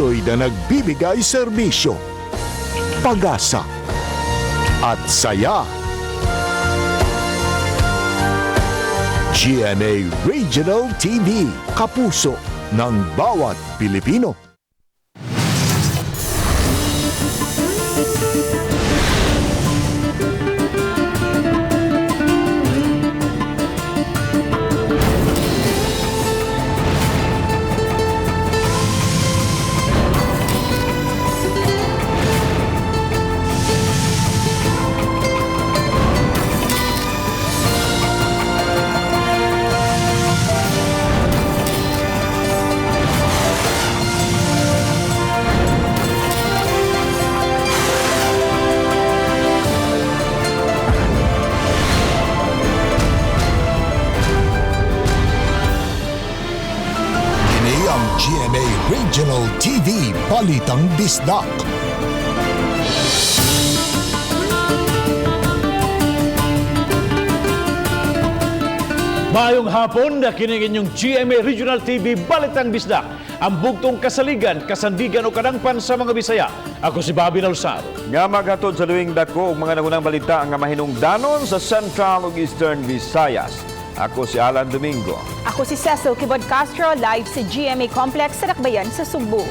Patuloy na nagbibigay serbisyo, pag-asa at saya. GMA Regional TV, kapuso ng bawat Pilipino. Kini ang GMA Regional TV Balitang Bisdak. Maayong hapon na kining inyong GMA Regional TV Balitang Bisdak. Ang bugtong kasaligan, kasandigan o kadangpan sa mga Bisaya. Ako si Bobby Nalsado. Nga maghatod sa luwing dako ug mga nangunang balita nga mahinungdanon sa Central ug Eastern Visayas. Ako si Alan Domingo. Ako si Cecil Kibod Castro, live sa GMA Complex sa Dakbayan sa Sugbo.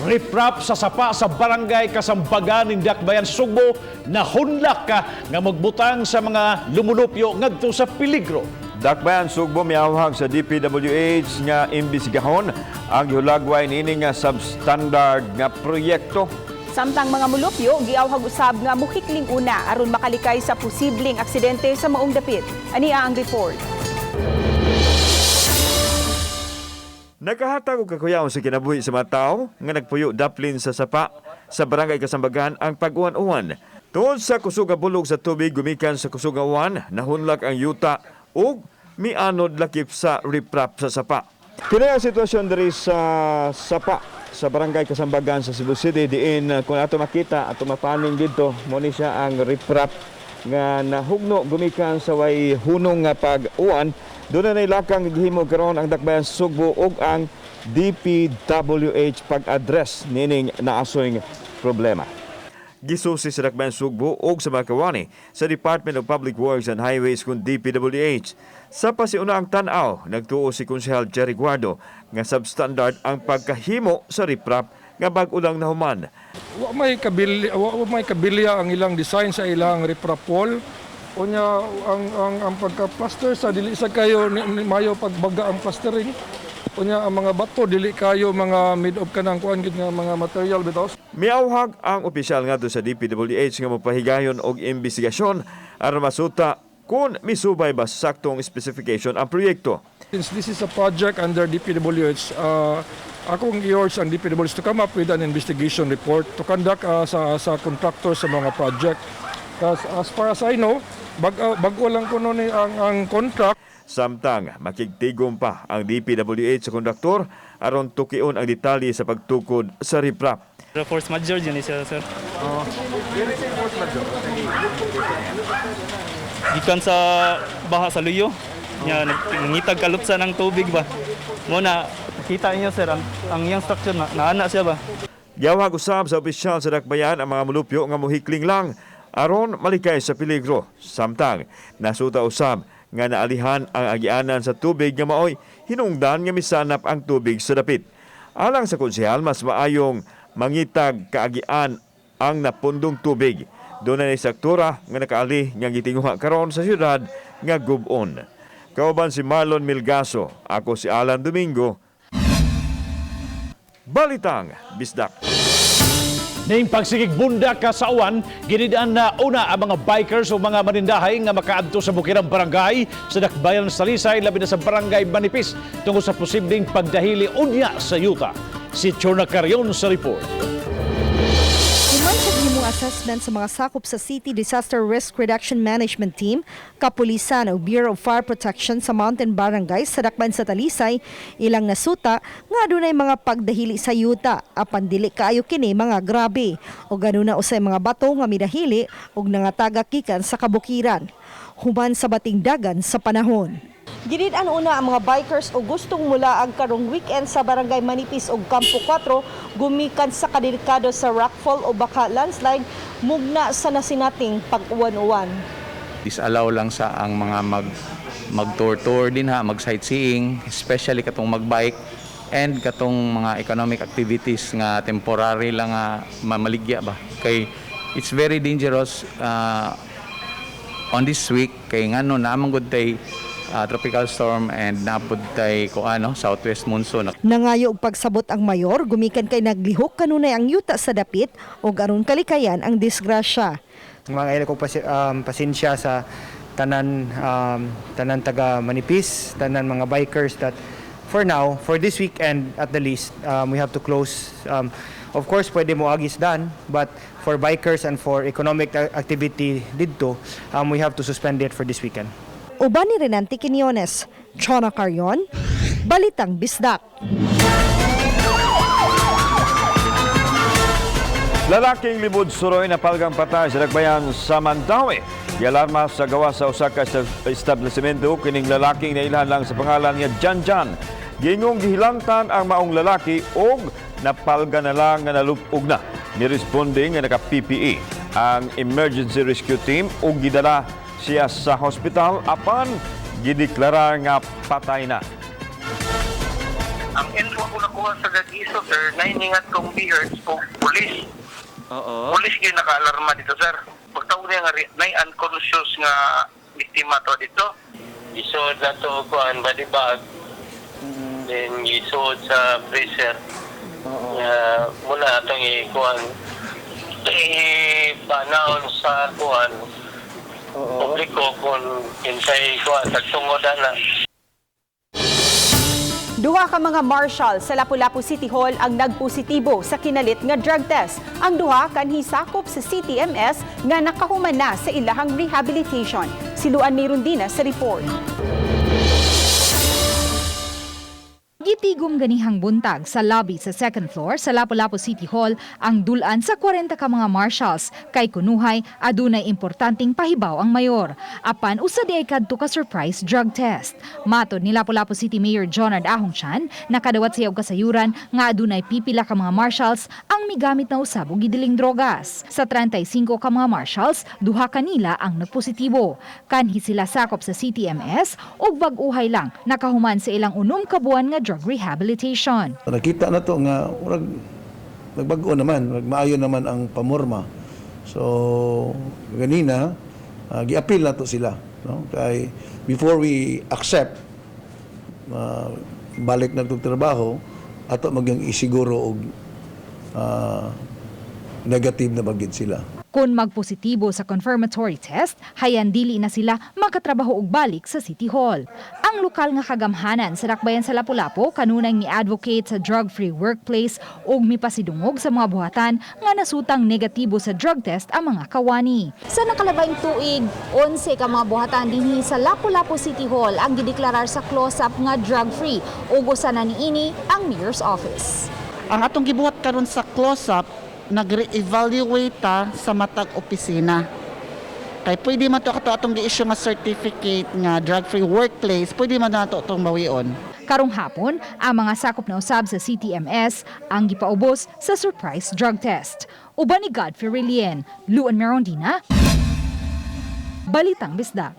Riprap sa sapa sa barangay Kasambagan ng Dakbayan, Sugbo, nahunlak ka nga magbutang sa mga lumulupyo ngadto sa peligro. Dakbayan Sugbo miawhag sa DPWH nga imbistigahon ang gihulagway niini nga substandard nga proyekto. Samtang mga mulupyo, giawhag usab nga muhikling una aron makalikay sa posibleng aksidente sa maong dapit. Ani ang report. Nakahatag og kakuyaw sa kinabuhi sa mga tawo nga nagpuyo daplin sa sapa sa barangay Kasambagan ang pag-uwan-uwan. Tungod sa kusog nga bulog sa tubig gumikan sa kusog nga uwan, nahunlak ang yuta ug mianod lakip sa riprap sa sapa. Kini ang sitwasyon diri sa sapa sa barangay Kasambagan sa Cebu City, diin kung ato makita ato mapaning didto mo ni siya ang riprap nga nahugno gumikan sa way hunong nga pag-uwan. Doon na lakang gihimo karon ang Dakbayan Sugbo ug ang DPWH pag-address nining naasoy problema. Gisusi sa Dakbayan Sugbo ug sa mga kawani sa Department of Public Works and Highways kun DPWH. Sa pasiuna ang tan-aw, nagtuo si Konsehal Jerry Guardo nga substandard ang pagkahimo sa riprap nga bag-o lang nahuman. Wa may kabilya ang ilang design sa ilang riprap wall. Unya ang pagka-plaster sa dili sa kayo ni mayo pagbaga ang plastering. Unya ang mga bato dili kayo mga made of kanang kuan gid nga mga material bitaw. Miawhag ang opisyal ngadto sa DPWH nga mopahigayon og imbestigasyon aron masuta kung misubay ba sa saktong specification ang proyekto. Since this is a project under DPWH, akong i-urge ang DPWH to come up with an investigation report to conduct sa contractor sa mga project. As far as I know, bag-o lang kuno ni ang contract. Samtang makigtigom pa ang DPWH sa konduktor aron tukion ang detalye sa pagtukod sa riprap. Pero force majeure yun siya, sir. Gikan sa baha sa Luyo. Nya nangitag kalutsa ng tubig ba. Mo na kita niyo, sir, ang iyang structure na naana siya ba. Giawhag usab sa opisyal sa Dakbayan ang mga mulupyo nga muhikling lang aron malikay sa peligro. Samtang nasuta usab nga naalihan ang agianan sa tubig nga maoy hinungdan nga misanap ang tubig sa dapit. Alang sa konsehal, mas maayong mangitag kaagian ang napundong tubig. Doon na saktura nga nakaali nga gitinguha karon sa syudad nga gubon. Kauban si Marlon Milgaso, ako si Alan Domingo. Balitang Bisdak. Ning pagsigig bundak ka sa uwan, ginidaan na una ang mga bikers o mga manindahay nga makaadto sa bukirang barangay sa Dakbayan sa Talisay, labi na sa barangay Manipis, tungod sa posibleng pagdahili unya sa yuta. Si Chona Carion sa report. Human sa gihimong assessment sa mga sakop sa City Disaster Risk Reduction Management Team, kapulisan o Bureau of Fire Protection sa Mountain Barangay sa Dakban sa Talisay, ilang nasuta nga adunay mga pagdahili sa yuta apan dili kaayo kini mga grabe o ganuna usay mga bato nga midahili ug nangataga gikan sa kabukiran. Human sa bating dagan sa panahon. Ginid-an una ang mga bikers o gustong mulaag karong weekend sa Barangay Manipis ug Campo 4 gumikan sa kadelikado sa rockfall o baka landslide mugna sa nasinating pag-uwan-uwan. Disallow lang sa ang mga mag tour-tour din ha, mag sightseeing, especially katong magbike and katong mga economic activities nga temporary lang nga mamaligya ba, kay it's very dangerous on this week, kay ngano naman gud tay tropical storm and napud tay kuano, southwest monsoon. Nangayo og pagsabot ang mayor gumikan kay naglihok kanunay ang yuta sa dapit ug aron kalikayan ang disgrasya. Mga ko pasensya sa tanan taga Manipis, tanan mga bikers that for now, for this weekend at the least, we have to close. Of course, pwede mo agis dan, but for bikers and for economic activity didto, we have to suspend it for this weekend. Uban ni Renante Quinones, Chona Carrion, Balitang Bisdak. Lalaking libod suroy na palgang patay sa dakbayan sa Mandaue. Gialarma sa gawa sa usa ka establishmento kining lalaking nailhan lang sa pangalan nga Jan Jan. Gingong gihilantan ang maong lalaki og napalga na lang nga nalupog na. Niresponde nga naka PPE ang emergency rescue team ug gidala siya sa hospital, apan gideklara nga patay na. Ang info ko nakuha sa Gagiso, sir, nainingat kong BHERTS o police. Oo. Police gyud naka-alarma dito, sir. Pagtawag niya nga nay unconscious nga biktima to dito. Isuod na to kuan body bag. Then isuod sa freezer. Oo. Muna atong ikuan ipanaon sa kuan publiko kung kinsay kuan tagtungod na. Duha ka mga marshal sa Lapu-Lapu City Hall ang nagpositibo sa kinalit nga drug test. Ang duha kanhi sakop sa CTMS nga nakahuman na sa ilahang rehabilitation. Siluan ni Rondina sa report. Gitigom ganihang buntag sa lobby sa second floor sa Lapu-Lapu City Hall ang dulan sa 40 ka mga marshals, kay kunuhay adunay importanteng pahibaw ang mayor. Apan usa di ay kadto ka surprise drug test. Matod ni Lapu-Lapu City Mayor Jonard Ahong Chan, nakadawat siya og kasayuran nga adunay pipila ka mga marshals ang migamit na usab og gidiling drogas. Sa 35 ka mga marshals, duha kanila ang nagpositibo. Kanhi sila sakop sa CTMS ug bag-uhay lang nakahuman sa ilang 6 ka buwan nga drug rehabilitation. Nakita na to nga murag nagbag-o naman, murag maayo naman ang pamorma. So ganina giapil na to sila, no? Kay before we accept balik na tong trabaho, ato magyang isiguro og negative na bagid sila. Kung magpositibo sa confirmatory test, hayan dili na sila makatrabaho og balik sa City Hall. Ang lokal nga kagamhanan sa dakbayan sa Lapu-Lapu kanunay mi-advocate sa drug-free workplace ug mipasidungog sa mga buhatan nga nasutang negatibo sa drug test ang mga kawani. Sa nakalabayng tuig, 11 ka mga buhatan dinhi sa Lapu-Lapu City Hall ang gideklarar sa close-up nga drug-free ug usa na niini ang Mayor's Office. Ang atong gibuhat karon sa close-up, nagre-evaluate ta sa matag opisina. Kay pwede man to kato atong gi-issue nga certificate nga drug-free workplace, pwede man nato itong bawion. Karong hapon, ang mga sakop na usab sa CTMS ang gipaubos sa surprise drug test. Uban ni Godfrey Relien, Luan Merondina, Balitang Bisdak.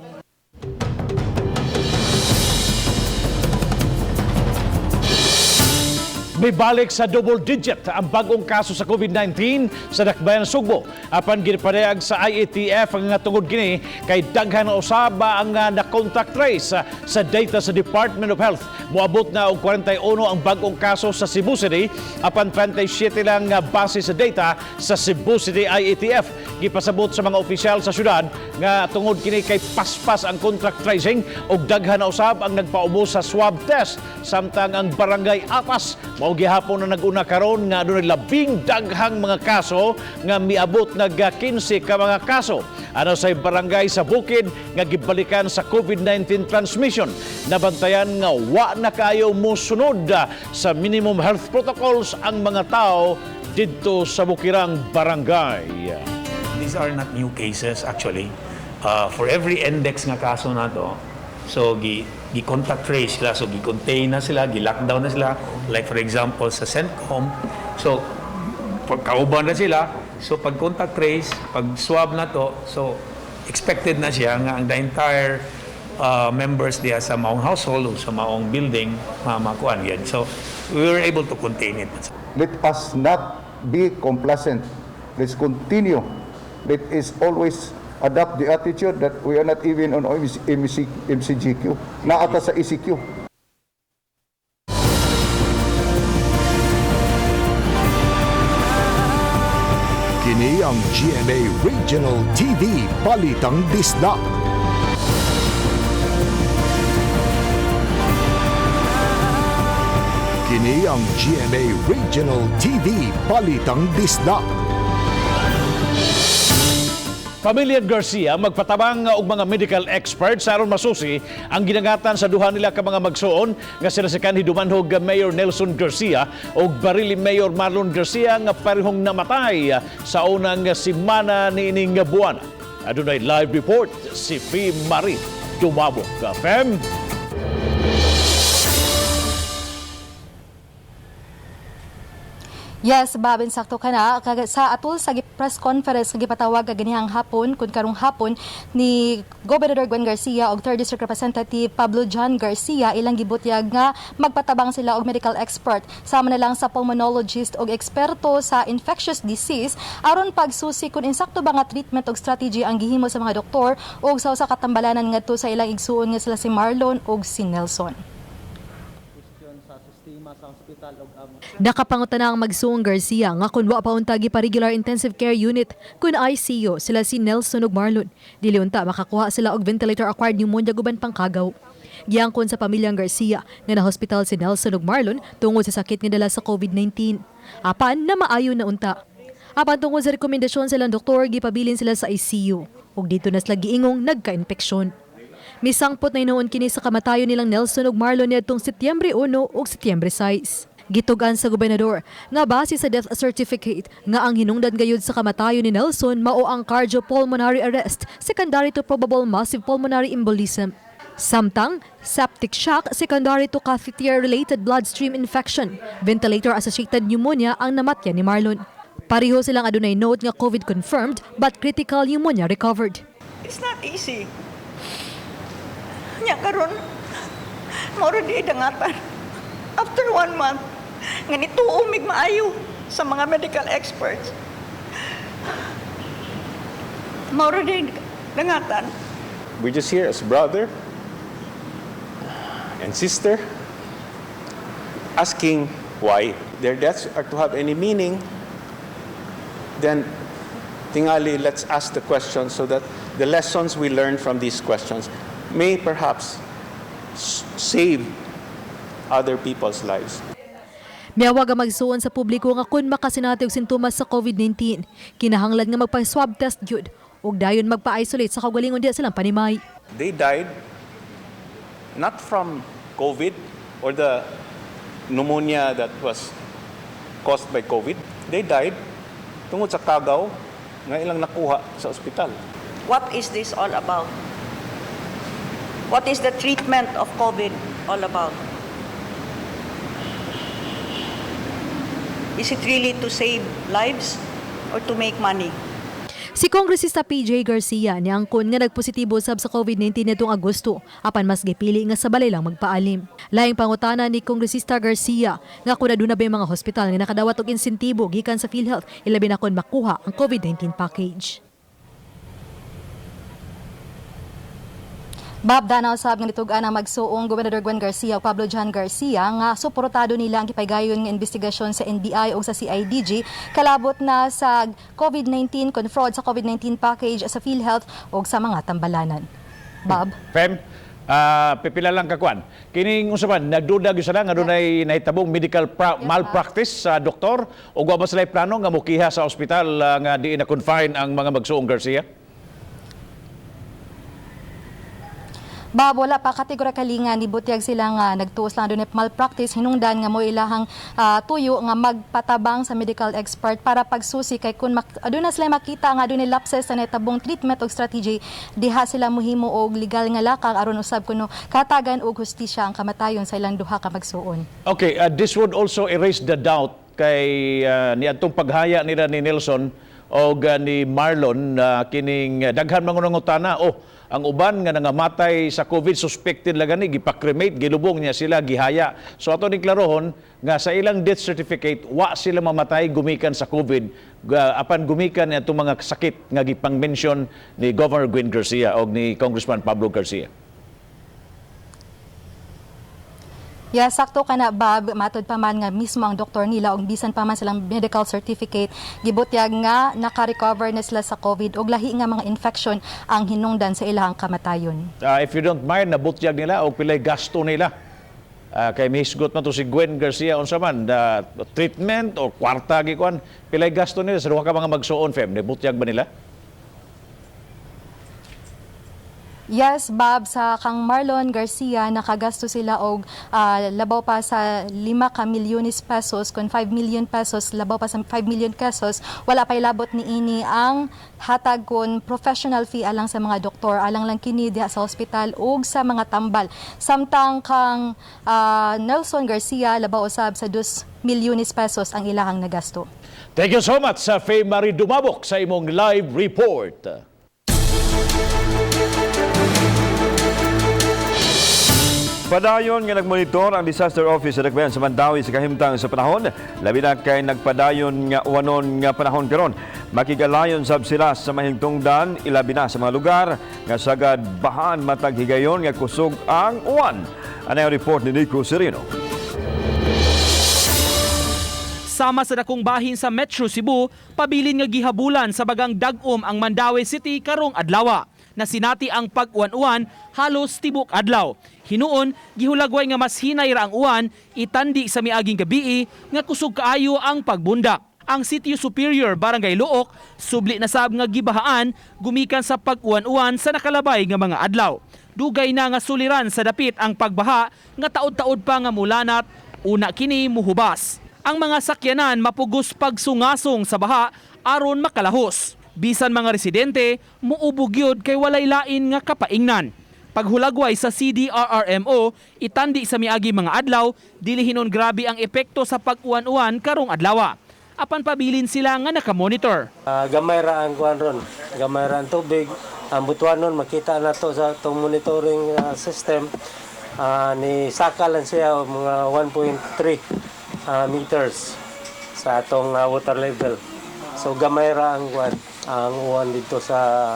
Mibalik sa double digit ang bagong kaso sa COVID-19 sa Dakbayan Sugbo. Apan ginipadayag sa IATF ang nga tungod kini kay daghan na usaba ang na-contact trace sa data sa Department of Health. Moabot na og 41 ang bagong kaso sa Cebu City, apan 27 lang nga base sa data sa Cebu City IATF. Gipasabot sa mga opisyal sa syudad nga tungod kini kay paspas ang contact tracing ug daghan na usab ang nagpaubos sa swab test, samtang ang Barangay Apas mao gihapon na nag-una karon nga adunay labing daghang mga kaso nga miabot nag 15 ka mga kaso. Ano say barangay sa bukid nga gibalikan sa COVID-19 transmission. Nabantayan nga wa na kaayo mosunod sa minimum health protocols ang mga tao didto sa bukirang barangay. These are not new cases, actually. For every index nga kaso nato, so gi Gi-contact trace sila, so gi-contain na sila, gi-lockdown na sila. Like for example sa CENTCOM, so pagkauban na sila, so pag contact trace, pag swab na to, so expected na siya nga ang the entire members diya sa maong household o sa maong building mamakuan yan. So we were able to contain it. Let us not be complacent. Let's continue. Let us always adopt the attitude that we are not even on MC, MCGQ. Naa ta sa ECQ. Kini ang GMA Regional TV Balitang Bisdak. Kini ang GMA Regional TV Balitang Bisdak. Pamilya Garcia magpatabang og mga medical experts aron masusi ang ginangatan sa duha nila ka mga magsuon nga sila si kanhi Dumanhog Mayor Nelson Garcia ug Barili Mayor Marlon Garcia nga parehong namatay sa unang semana niining buwan. Adunay live report si P. Marie Dumabok. Fem? Yes, Babin, sakto ka na. Sa atol sa press conference nga gipatawag kaganihang hapon, kun karong hapon, ni Gobernador Gwen Garcia og 3rd District Representative Pablo John Garcia, ilang gibutyag nga magpatabang sila og medical expert sama na lang sa pulmonologist og eksperto sa infectious disease aron pagsusi kung insakto ba nga treatment og strategy ang gihimo sa mga doktor og sa usa ka tambalanan ngadto sa ilang igsuon nga sila si Marlon og si Nelson. Nakapangutana ang magsuong Garcia nga kun wa pa unta gipa-regular intensive care unit kun ICU sila si Nelson ug Marlon. Dili unta makakuha sila og ventilator acquired pneumonia guban pangkagaw. Giangkon sa pamilyang Garcia nga na-hospital si Nelson ug Marlon tungod sa sakit nga dala sa COVID-19. Apan na maayo na unta. Apan tungod sa rekomendasyon sa ilang doktor, gipabilin sila sa ICU ug dito na sila giingong nagka-impeksyon. Misangpot na hinuon kini sa kamatayon nilang Nelson ug Marlon niadtong Setyembre 1 ug Setyembre 6. Gitug-an sa gobernador nga base sa death certificate nga ang hinungdan gayud sa kamatayon ni Nelson mao ang cardiopulmonary arrest secondary to probable massive pulmonary embolism. Samtang septic shock secondary to catheter-related bloodstream infection, ventilator-associated pneumonia ang namatyan ni Marlon. Pareho silang adunay note nga COVID confirmed but critical pneumonia recovered. It's not easy. Nya karon mao ra di dangatan. After one month, nga nituo mig maayo sa mga medical experts. Mao ra di dangatan. We're just here as brother and sister asking why their deaths are to have any meaning, then tingali, let's ask the question so that the lessons we learn from these questions may perhaps save other people's lives. Miawag ang magsuon sa publiko nga kun makasinati og sintomas sa COVID-19, kinahanglan nga magpa-swab test gyud ug dayon magpa-isolate sa kaugalingon diha silang panimay. They died not from COVID or the pneumonia that was caused by COVID. They died tungod sa kagaw nga ilang nakuha sa ospital. What is this all about? What is the treatment of COVID all about? Is it really to save lives or to make money? Si Kongresista PJ Garcia niangkon nga nagpositibo sab sa COVID-19 nitong Agosto apan mas gipili nga sa balay lang magpaalim. Laing pangutana ni Kongresista Garcia nga kung aduna ba mga hospital nga nakadawat og insentibo gikan sa PhilHealth ilabi na kon makuha ang COVID-19 package. Bob, Danaw sab nga nitug-an ang magsuong Gobernador Gwen Garcia ug Pablo John Garcia nga suportado nila ang gipaygayon nga investigasyon sa NBI ug sa CIDG kalabot na sa COVID-19 kon fraud sa COVID-19 package sa PhilHealth ug sa mga tambalanan. Bob? Fem, pipila lang kakuan. Kining unsa man nagduda gyud sila nga dunay nahitabong medical malpractice sa doktor ug wa ba sila plano nga mokiha sa ospital nga diin na confine ang mga magsuong Garcia? Bob, wala pa kategorically nga nibutyag sila nga nagtuos lang dunay malpractice, hinungdan nga mo ilahang tuyo nga magpatabang sa medical expert para pagsusi kay kun aduna sila makita nga adunay lapses sa nahitabong treatment og strategy, diha sila mohimo og legal nga lakang aron usab kuno katagan og hustisya ang kamatayon sa ilang duha ka magsuon. Okay, this would also erase the doubt kay niadtong paghaya nila ni Nelson o ni Marlon kining daghan mga nangutana, oh, ang uban nga nangamatay sa COVID suspected lang gani, gipa-cremate, gilubong niya sila, gihaya. So ato ni klarohon nga sa ilang death certificate wa sila mamatay gumikan sa COVID, apan gumikan niya itong mga sakit nga gipang-mention ni Governor Gwen Garcia o ni Congressman Pablo Garcia. Yes, sakto ka na, Bob. Matod pa man nga mismo ang doktor nila og bisan pa man silang medical certificate, gibutyag nga naka-recover na sila sa COVID og lahi nga mga infection ang hinungdan sa ilahang kamatayon. If you don't mind, nabutyag nila og pilay gasto nila. Kay mihisgot man to si Gwen Garcia unsa man the treatment o kwarta gikuan, pilay gasto nila sa duha ka mga magsuon, Fem, nabutyag ba nila? Yes, Bob, sa kang Marlon Garcia nakagasto sila og labaw pa sa 5 ka milyones pesos, kun 5 million pesos, labaw pa sa 5 million pesos, wala pay labot niini ang hatag kon professional fee alang sa mga doktor, alang lang kini diha sa ospital ug sa mga tambal. Samtang kang Nelson Garcia labaw usab sa 2 milyones pesos ang ilahang nagasto. Thank you so much sa Faye Marie Dumabok sa imong live report. Padayon nga nagmonitor ang disaster office sa Dakbayan sa Mandawi sa kahimtang sa panahon, labi na kay nagpadayon nga uwanon nga panahon karon. Makigalayon sab sila sa mahingtungdan, ilabi na sa mga lugar nga sagad bahaan matag higayon nga kusog ang uwan. Ano ang report ni Nico Sereno? Sama sa dakong bahin sa Metro Cebu, pabilin nga gihabulan sa bagang dag-om ang Mandaue City karong adlawa. Nasinati ang pag-uwan-uwan halos tibok adlaw. Hinuon, gihulagway nga mas hinay ra ang uwan, itandi sa miaging gabii nga kusog kaayo ang pagbundak. Ang City Superior Barangay Looc, subli na sab nga gibahaan gumikan sa pag-uwan-uwan sa nakalabay nga mga adlaw. Dugay na nga suliran sa dapit ang pagbaha nga taod-taod pa nga mulanat, una kini muhubas. Ang mga sakyanan mapugos pagsungasong sa baha aron makalahos. Bisan mga residente, muubog gyud kay walay lain nga kapaingnan. Paghulagway sa CDRRMO, itandi sa miagi mga adlaw, dili hinon grabe ang epekto sa pag-uwan-uwan karong adlawa. Apan pabilin sila nga nakamonitor. Gamay ra ang kuan ron, gamay ra ang tubig. Ang butuanon makita na to sa itong monitoring system. Ni saka lang siya mga 1.3 meters sa atong water level. So gamay ra ang kuan, ang uwan dito sa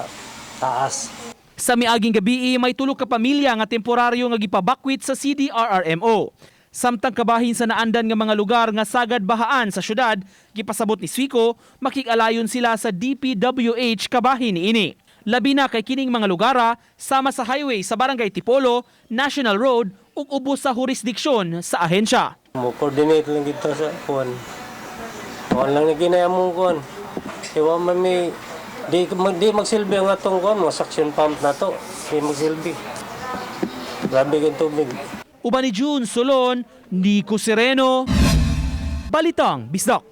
taas. Sa miaging gabii may tulo ka pamilya nga temporaryo nga gipabakwit sa CDRRMO. Samtang kabahin sa naandan nga mga lugar nga sagad bahaan sa syudad, gipasabot ni Suico, makig-alayon sila sa DPWH kabahin niini. Labi na kay kining mga lugara sama sa highway sa Barangay Tipolo, National Road ug ubos sa jurisdiksyon sa ahensya. Mo coordinate lang dito sa kuan. Kuan lang ni ginayamong kuan. Iwa man mi di magsilbi ang atong kuan, mga suction pump na to. Di magsilbi. Grabe kay tubig. Uban ni June Solon, Nico Sereno, Balitang Bisdak.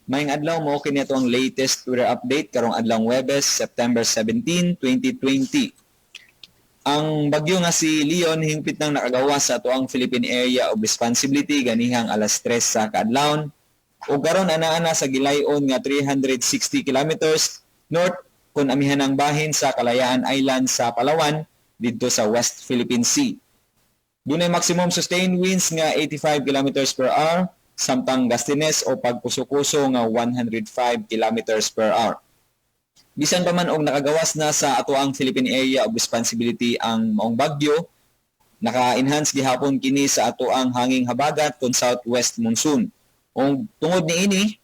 Maayong adlaw mo kini ato ang latest weather update karong adlawng Huwebes, September 17, 2020. Ang bagyo nga si Leon hingpit nang nakagawa sa atoang Philippine Area of Responsibility ganihang alas 3 sa kaadlawon. Ug karon ana-ana sa gilayon nga 360 kilometers north kun amihan ang bahin sa Kalayaan Island sa Palawan didto sa West Philippine Sea. Dunay maximum sustained winds nga 85 kilometers per hour samtang gustiness o pagkuso-kuso nga 105 kilometers per hour. Bisan pa man og nakagawas na sa atoang Philippine Area of Responsibility ang maong bagyo, naka-enhance gihapon kini sa atoang hanging habagat kon southwest monsoon. Ug tungod niini,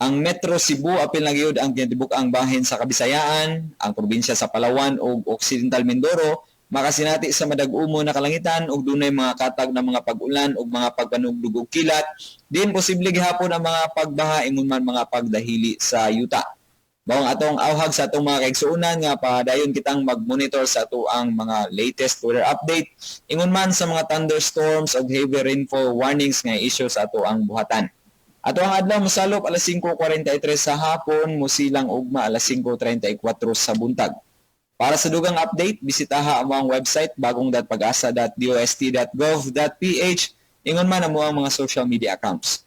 ang Metro Cebu apil na gyud ang tinatibuk-ang bahin sa Kabisayaan, ang probinsya sa Palawan ug Occidental Mindoro makasinati sa madag-umo na kalangitan ug dunay mga katag na mga pag-ulan ug mga pagpanugdog og kilat. Din posible gihapon ang mga pagbaha ingon man mga pagdahili sa yuta. Mao ang atong awhag sa atong mga kaigsuonan nga padayon kitang mag-monitor sa atoang mga latest weather update ingon man sa mga thunderstorms ug heavy rainfall warnings nga issue sa atoang buhatan. Ato ang adlaw mosalop alas 5:43 sa hapon, musilang ugma alas 5:34 sa buntag. Para sa dugang update, bisitaha ang among website bagong.pagasa.dost.gov.ph ingon man ang mga social media accounts.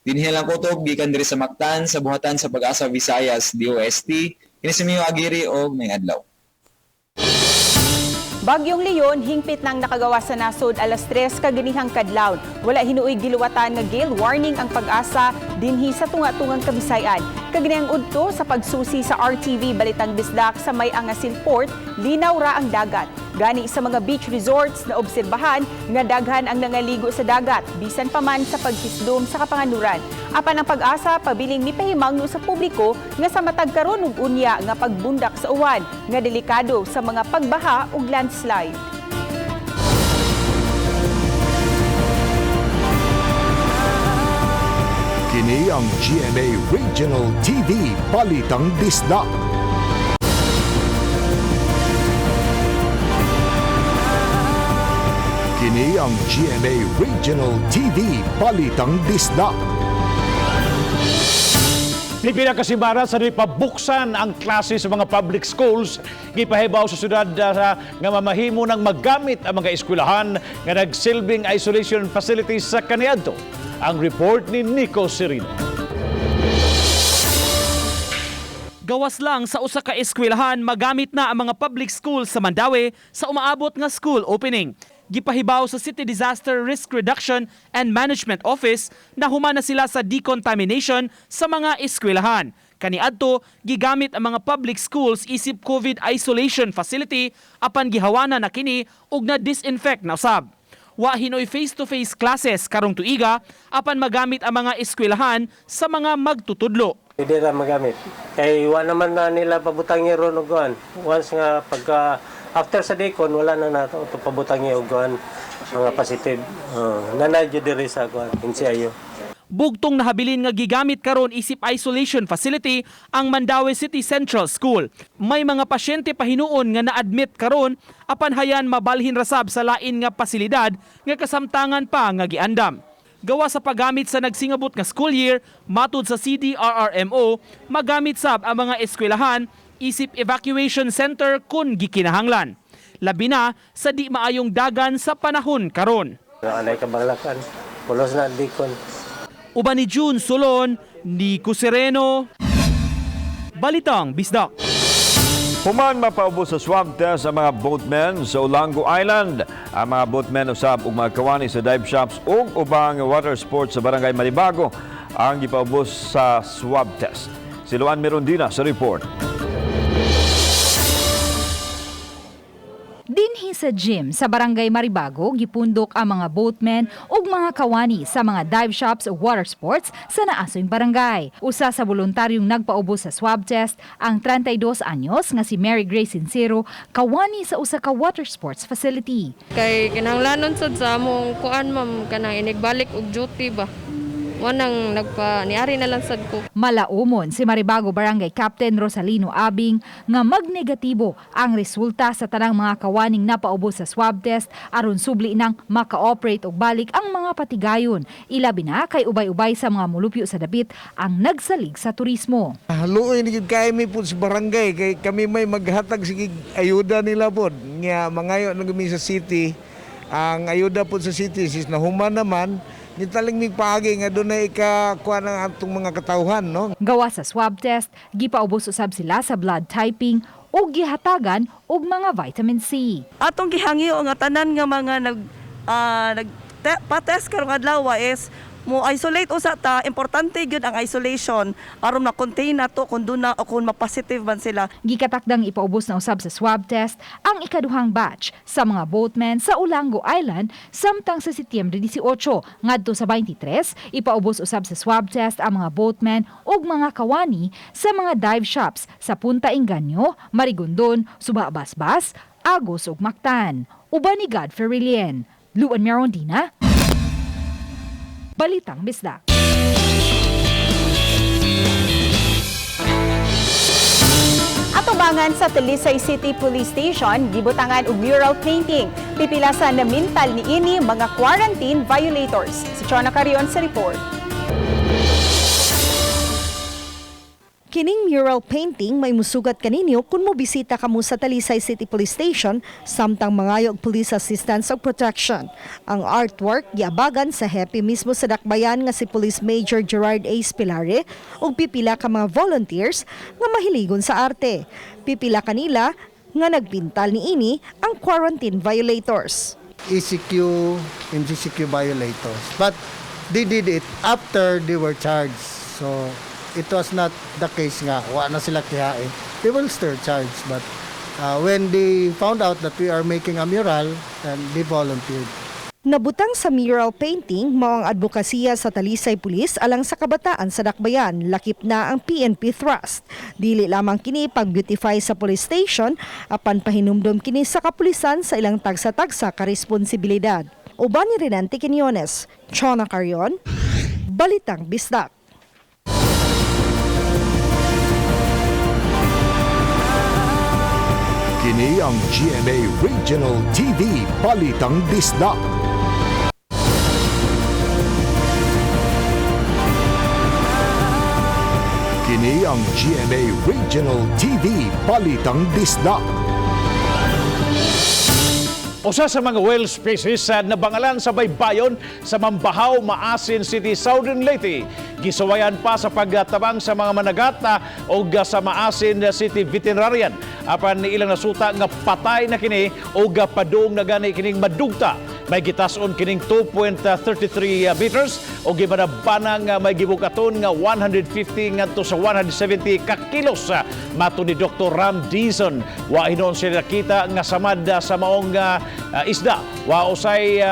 Dinhi lang kutob gikan diri sa Mactan sa buhatan sa Pag-asa Visayas DOST. Kini si Mio Aguirre og may adlaw. Bagyong Leon hingpit nang nakagawa sa nasod alas 3 kaganihang kadlawon. Wala hinuoy giluwatan nga gale warning ang Pag-asa dinhi sa tunga-tungang Kabisayan. Kaganihang udto sa pagsusi sa RTV Balitang Bisdak sa May Angasil Port, linaw ra ang dagat. Gani sa mga beach resorts na obserbahan nga daghan ang nangaligo sa dagat bisan pa man sa pagkisdom sa kapanganuran. Apan ang Pag-asa pabiling mipahimangno sa publiko nga sa matag karon ug unya nga pagbundak sa uwan nga delikado sa mga pagbaha ug landslide. Kini ang GMA Regional TV Balitang Bisdak. Kini ang GMA Regional TV Balitang Bisdak. Pipila ka semana sa pabuksan ang klase sa mga public schools, gipahibaw sa syudad nga mamahimo ng maggamit ang mga eskwelahan nga nagsilbing isolation facilities sa kaniadto. Ang report ni Nico Serino. Gawas lang sa usa ka eskwelahan, magamit na ang mga public schools sa Mandaue sa umaabot nga school opening. Gipahibaw sa City Disaster Risk Reduction and Management Office na human na sila sa decontamination sa mga eskwelahan. Kaniadto, gigamit ang mga public schools isip COVID isolation facility apan gihawana na kini ug na disinfect na usab. Wa hinoy face-to-face classes karong tuiga apan magamit ang mga eskwelahan sa mga magtutudlo. Pwede ra magamit. Kay wa naman na nila pabutangi ron og kuan. Once nga pagka after sa decon wala na nato ito pabutangi og kuan mga positive. Nanay jud diri sa kuan NCIU. Bugtong nahabilin nga gigamit karon isip isolation facility ang Mandaue City Central School. May mga pasyente pa hinuon nga na-admit karon apan hayan mabalhin rasab sa lain nga pasilidad nga kasamtangan pa nga giandam. Gawa sa paggamit sa nagsingabot nga school year, matud sa CDRRMO, magamit sab ang mga eskwelahan isip evacuation center kun gikinahanglan. Labi na sa di maayong dagan sa panahon karon. Anay kabanglakan. Pulos na decon. Uban ni June Solon, Nico Sereno, Balitang Bisdak. Human mapaubos sa swab test ang mga boatmen sa Olango Island. Ang mga boatmen usab ug mga kawani sa dive shops ug ubang water sports sa Barangay Maribago ang gipaubos sa swab test. Si Luan Mirondina sa report. Dinhi sa gym sa Barangay Maribago, gipundok ang mga boatmen ug mga kawani sa mga dive shops ug water sports sa naasoy barangay. Usa sa voluntaryong nagpaubos sa swab test ang 32 anyos nga si Mary Grace Sincero, kawani sa usa ka water sports facility. Kay kinahanglanon sad sa among kuan ma'am, kanang inigbalik og duty ba. Wanang nagpa niari na lang sad ko. Malaumon si Maribago Barangay Captain Rosalino Abing nga magnegatibo ang resulta sa tanang mga kawaning napaubos sa swab test aron subli nang maka-operate og balik ang mga patigayon. Ilabi na kay ubay-ubay sa mga mulupyo sa dapit ang nagsalig sa turismo. Luoy ni gid kay mi pud sa barangay kay kami may maghatag sige ayuda nila pod. Nya mangayo na kami sa city. Ang ayuda pod sa city sis nahuman naman nitaling mig paagi nga dunay ikakuha ng atong mga katawhan, no. Gawa sa swab test, gipaubos usab sila sa blood typing ug gihatagan og mga vitamin C. Atong gihangyo nga tanan nga mga nag nag patest karong adlaw is mo isolate usa ta, importante gyud ang isolation aron na contain nato kung duna o kung ma-positive man sila. Gikatakdang ipaubos na usab sa swab test ang ikaduhang batch sa mga boatmen sa Olango Island samtang sa Setyembre 18 ngadto sa 23 ipaubos usab sa swab test ang mga boatmen ug mga kawani sa mga dive shops sa Punta Inganyo, Marigondon, Suba-Basbas, Agos ug Mactan. Uban ni God Ferilien, Luan Merondina, Balitang Bisdak. Atubangan sa Talisay City Police Station, gibutangan og mural painting. Pipila sa namintal niini mga quarantine violators. Si Chona Carion sa report. Kining mural painting may musugat kaninyo kung mobisita kamo sa Talisay City Police Station samtang mangayo og police assistance ug protection. Ang artwork giabagan sa hepe mismo sa dakbayan nga si Police Major Gerard A. Spilare ug pipila ka mga volunteers nga mahiligon sa arte. Pipila kanila nga nagpintal niini ang quarantine violators. ECQ, MGCQ violators. But they did it after they were charged. So it was not the case nga, wa na sila kihain. They will still charged. But when they found out that we are making a mural, then they volunteered. Nabutang sa mural painting mao ang advokasya sa Talisay Police alang sa kabataan sa Dakbayan, lakip na ang PNP Thrust. Dili lamang kini pag-beautify sa police station, apan pahinumdom kini sa kapulisan sa ilang tagsa-tagsa ka responsibilidad. Uban ni Renante Quinones, Chona Carion, Balitang Bisdak. Kini ang GMA Regional TV Balitang Bisdak. Kini ang GMA Regional TV Balitang Bisdak. Usa sa mga whale species sa nabangalan sa baybayon sa Mambahaw, Maasin City, Southern Leyte. Gisuwayan pa sa pagtabang sa mga managata o sa Maasin City Veterinarian. Apan ilang nasuta nga patay na kini o padung na gani kining madugta. May gitason kining 2.33 meters o gibanabanang may gibukaton nga 150 ngadto sa 170 ka kilos. Mato ni Dr. Ram Dizon, wa hinuon sila nakita nga samad sa maong isda. Wa usay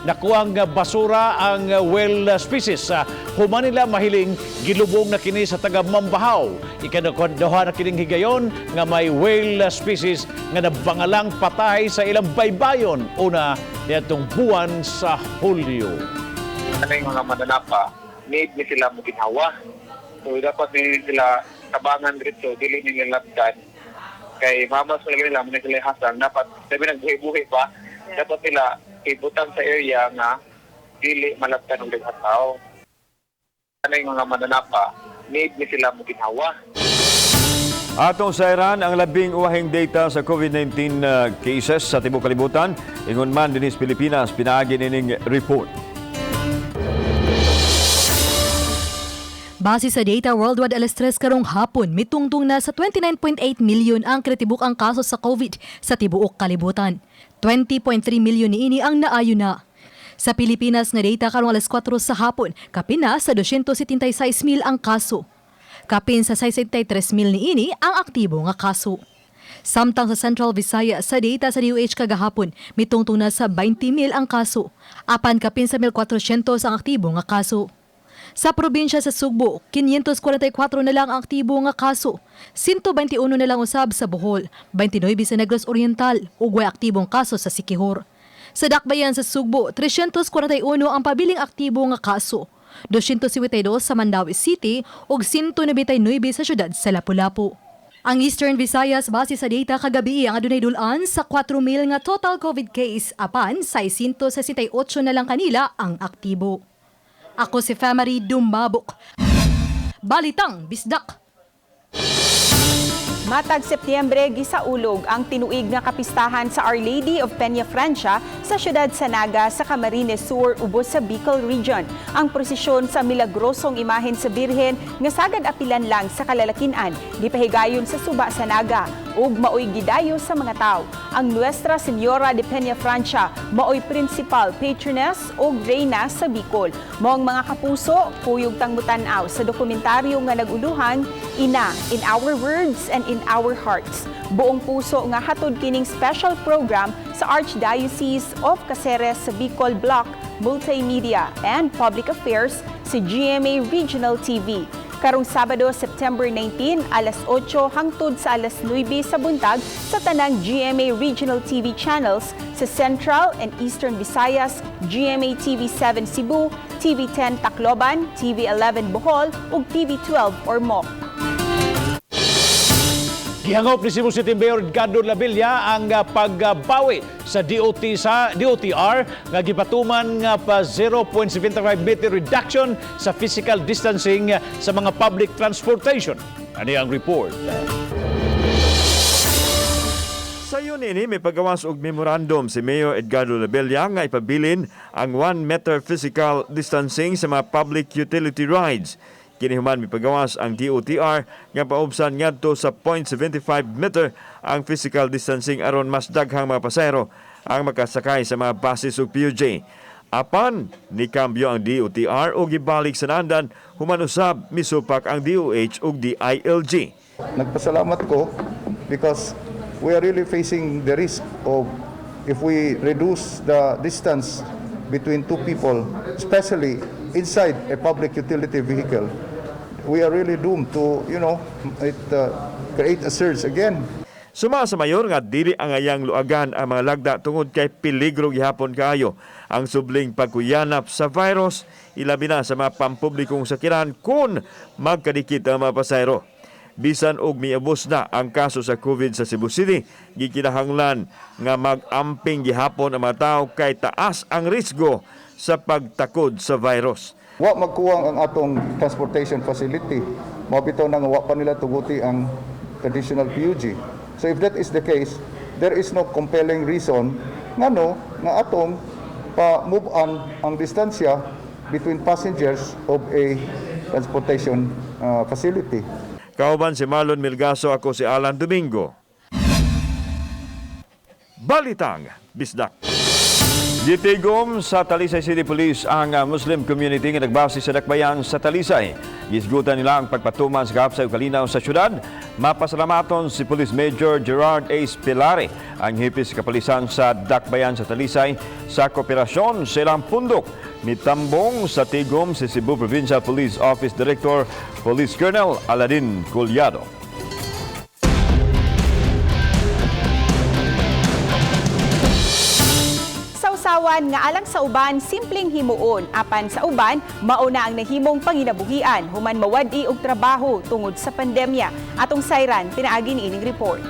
nakuhang basura ang whale species. Human nila mahiling gilubong na kini sa taga Mambahaw. Ikaduha na kining higayon nga may whale species nga nabangalang patay sa ilang baybayon una niadtong buwan sa Hulyo. Ano yung mga mananapa, need ni sila moginhawa. So dapat ni sila tabangan dito, dili ni nila labdan. Kay mamas lagi nila, muna sila hasang, dapat, sabi nagbuhi-buhi pa, dapat nila ibutang sa area nga dili malabdan og daghang tao. Ano yung mga mananapa, need ni sila moginhawa. Atong sa Iran, ang labing uwahing data sa COVID-19 cases sa tibuok kalibutan, ingon man dinis Pilipinas, pinaagi nining report. Base sa data worldwide alas 3 karong hapon, mitungtong na sa 29.8 million ang kritibuk ang kaso sa COVID sa tibuok kalibutan. 20.3 million niini ang naayo na. Sa Pilipinas nga data karong alas 4 sa hapon, kapin na sa 276,000 ang kaso. Kapin sa 63,000 niini ang aktibo nga kaso. Samtang sa Central Visayas, sa data sa DOH kagahapon, mitungtong na sa 20,000 ang kaso. Apan kapin sa 1,400 ang aktibo nga kaso. Sa probinsya sa Sugbo, 544 na lang ang aktibo nga kaso. 121 na lang usab sa Bohol, 29 sa Negros Oriental, ug way aktibong kaso sa Siquijor. Sa Dakbayan sa Sugbo, 341 ang pabiling aktibo nga kaso. 252 sa Mandaue City ug 199 sa siyudad sa Lapu-Lapu. Ang Eastern Visayas base sa data kagabi ang adunay dul-an sa 4,000 nga total COVID case apan 668 na lang kanila ang aktibo. Ako si Famary Dumabok. Balitang Bisdak. Matag Setyembre, gisaulog ang tinuig nga kapistahan sa Our Lady of Peñafrancia sa siyudad sa Naga sa Camarines Sur, ubos sa Bicol Region. Ang prosesyon sa milagrosong imahen sa Birhen nga sagad apilan lang sa kalalakinan, gipahigayon sa suba sa Naga ug maoy gidayo sa mga tao. Ang Nuestra Señora de Peñafrancia maoy principal patroness ug reyna sa Bicol. Mao ang mga kapuso kuyog tang mutan-aw sa dokumentaryo nga nag-uluhan Ina, in Our Words and in Our Hearts. Buong puso nga hatod kining special program sa Archdiocese of Caceres sa Bicol Block, Multimedia and Public Affairs sa GMA Regional TV. Karong Sabado, September 19, alas 8 hangtod sa alas 9 sa buntag sa tanang GMA Regional TV channels sa Central and Eastern Visayas, GMA TV 7 Cebu, TV 10 Tacloban, TV 11 Bohol ug TV 12 Ormoc. Gihangop ni Cebu City Mayor Edgardo Labella ang pagbawi sa DOT sa DOTR nga gipatuman nga pa 0.75 meter reduction sa physical distancing sa mga public transportation. Ani ang report. Sayon ini, may pagawas og memorandum si Mayor Edgardo Labella nga ipabilin ang 1 meter physical distancing sa mga public utility rides. Kini human mipagawas ang DOTR nga paubsan ngadto sa 0.75 meter ang physical distancing aron mas daghang mga pasahero ang makasakay sa mga buses ug PUJ. Apan nikambyo ang DOTR ug gibalik sa naandan human usab misupak ang DOH ug DILG. Nagpasalamat ko because we are really facing the risk of if we reduce the distance between two people, especially inside a public utility vehicle, we are really doomed to create a surge again. Suma sa mayor nga dili angayang luagan ang mga lagda tungod kay peligro gihapon kaayo ang subling pagkuyanap sa virus, ilabi na sa mga pampublikong sakiran kung magkadikit ang mga pasahero. Bisan og miubos na ang kaso sa COVID sa Cebu City, gikinahanglan nga mag-amping gihapon ang mga tao kay taas ang risgo sa pagtakod sa virus. Wa magkuwang ang atong transportation facility. Mao bitaw na nga wa pa nila tuguti ang traditional PUG. So if that is the case, there is no compelling reason ngano nga atong pa move on ang distansya between passengers of a transportation facility. Kauban si Marlon Milgaso, ako si Alan Domingo. Balitang Bisdak. Gitigom sa Talisay City Police ang Muslim community nga nagbase sa dakbayan sa Talisay. Gisgutan nila ang pagpatuman sa kahapsay ug kalinaw sa syudad. Mapasalamaton si Police Major Gerard Ace Pilare, ang hepe sa kapulisan sa dakbayan sa Talisay, sa kooperasyon sa ilang pundok. Mitambong sa tigom si Cebu Provincial Police Office Director Police Colonel Aladin Collado. Sawsawan nga alang sa uban simpleng himuon, apan sa uban mao na ang nahimong panginabuhian human mawad-i og trabaho tungod sa pandemya. Atong sayran pinaagi niining report.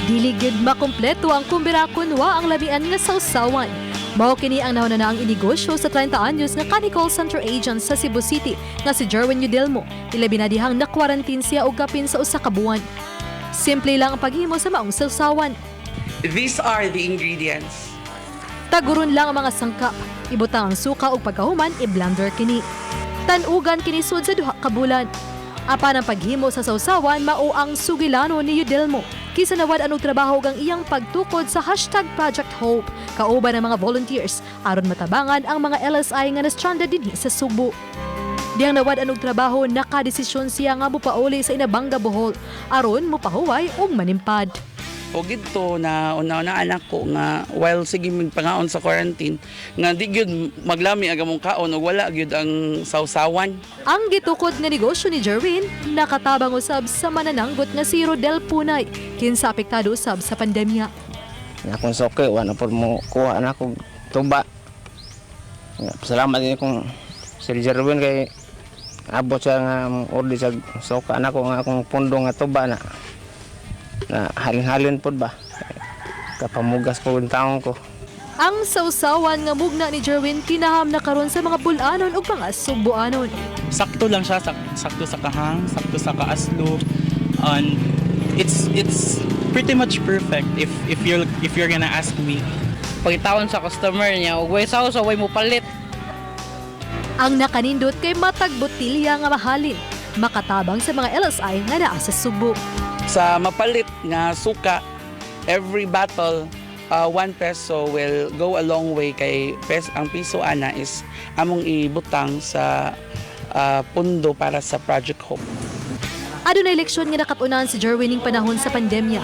Dili gyud makumpleto ang kumbira kun wa ang lamian nga sawsawan. Mao kini ang nauna na ang inegosyo sa 30 anyos nga kanhi call center agent sa Cebu City nga si Jerwin Yudelmo. Ilabi na dihang na-quarantine siya og kapin sa usa ka buwan. Simple lang ang paghimo sa maong sawsawan. These are the ingredients. Taguron lang ang mga sangkap. Ibutang ang suka ug pagkahuman i-blender kini. Tan-ugan kini sud sa 2 ka bulan. Apan ang paghimo sa sawsawan mao ang sugilano ni Yudelmo. Kisa nawad ang trabaho ug ang iyang pagtukod sa #ProjectHope kauban ang mga volunteers aron matabangan ang mga LSI nga na-stranded dinhi sa Sugbo. Dihang nawad og trabaho, nakadesisyon siya nga mopauli sa Inabanga, Bohol aron mopahuway ug manimpad. O gidto na una-una anak ko nga while sige magpangaon sa quarantine nga di gyud maglami ang among kaon ug wala gyud ang sawsawan. Ang gitukod nga negosyo ni Jerwin nakatabang usab sa manananggot nga si Rodel Punay, kinsa apektado usab sa pandemya. Akong suki, wala po mo kuha na ako tuba. Salamat din kong Sir Jerwin kay abot siya nga order sa suka nako nga akong pundo nga tuba na na halin-halin pod ba. Kapamugas po ang taong ko. Ang sawsawan nga mugna ni Jerwin kinaham na karon sa mga bulanon ug mga sugboanon. Sakto lang siya, sakto sa kahang, sakto sa kaaslo, and it's pretty much perfect if you're gonna ask me. Pagitawon sa customer niya, ug way saw way mo palit. Ang nakanindot kay matag botilya nga mahalin, makatabang sa mga LSI nga naa sa Sugbo. Sa mapalit nga suka, every bottle, 1 peso will go a long way kay ang piso ana is among ibutang sa pundo para sa Project Hope. Adunay leksyon nga nakat-unan si Jerwin ning panahon sa pandemya.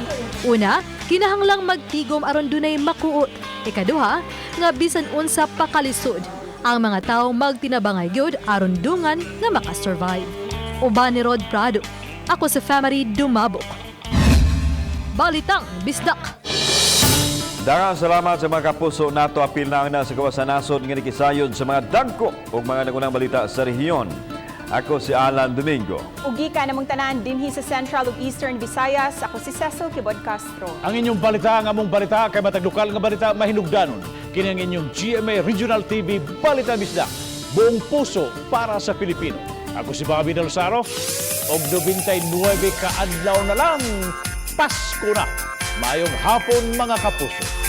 Una, kinahanglang magtigom aron dunay makuot. Ikaduha, nga bisan unsa pa kalisod, ang mga tawo magtinabangay gyud aron dungan nga makasurvive. Uban ni Rod Prado. Ako sa Family Dumabok. Balitang Bisdak. Daghang salamat sa mga kapuso nato, apil na ang sa gawas sa nasod nga nikisayod sa mga dagko ug mga nagunang balita sa rehiyon. Ako si Alan Domingo. Ug gikan namong tanan dinhi sa Central ug Eastern Visayas, ako si Cecil Kibod Castro. Ang inyong balita, ang among balita, kay matag lokal nga balita mahinugdanon. Kini ang inyong GMA Regional TV Balita Bisdak. Buong puso para sa Pilipino. Ako si Bobby Del Saro. Og 99 ka adlaw na lang, Pasko na. Maayong hapon, mga kapuso.